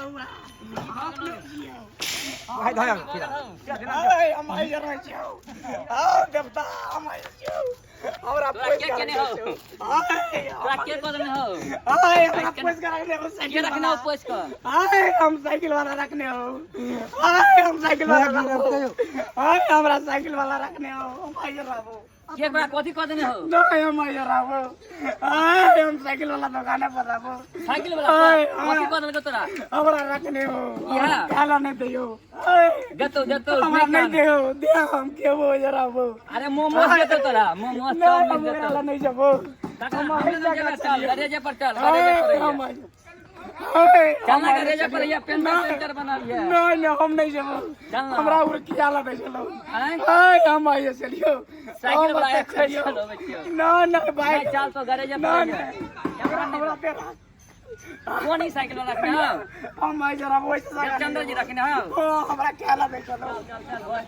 हमरा। हम नहि छियौ। भाई धर अरे, हम आइ रहै छियौ। आओ देवता, हम आइ छियौ। हमरा तोरा पोसि के के केने रखने हौ? छौ। आय, तोरा के कऽ देने हौ? आय, हमरा पोसि के रखने हो के साइकिल रखने हौ वाला। पोसि कऽ? आय, हम साइकिल वाला रखने हो। आय, हम साइकिल वाला रखबो। आय, हमरा साइकिल वाला रखने हो। हम आइ रहबो। के तोरा कथी कऽ देने हौ? नहीं, हम आइ रहबो। आय, हम साइकिल वाला दुकाने पर रहबो। साइकिल वाला आय, कथी कऽ देलकौ तोरा? हमरा रखने हो। इहा। खाना नहीं दियो। आय, देतौ देतौ। हमरा नहि नहीं कान। दियो। दे हम केबो रहबो। अरे मोमोज देतौ तोरा, मोमोज नहीं, चाउमीन हम ओकरा देतौ। ला नहीं जबो। काका, हम हमरे आइ लग जगह जेबै, चल चलियो। गैरेजे पर चल, गैरेजे पर आय, हम रहिए। आइ। आय, चल हम ना आइ गैरेजे पर रहिए, पेंटर नहीं, पेंटर बनल ये। नहीं नहीं, हम नहीं जबो। चल ना। हमरा उर किया ला नहीं चलो। आँय? आय, हम आइए चलियो। साइकिल हम वाला ओतऽ एक चलियो। चलो बच्चियो। नहीं नहीं भाई। नहीं, चल तो गैरेजे पर नहीं रहिए। नहीं, हमरा पे रख। कोन ई साइकिल वाला रखने हौ? हम आइ जरा वैसे जगह चंद्र जी रखने हौ? ओ, हमरा क्या ला नहीं चलो। चल चल, होय।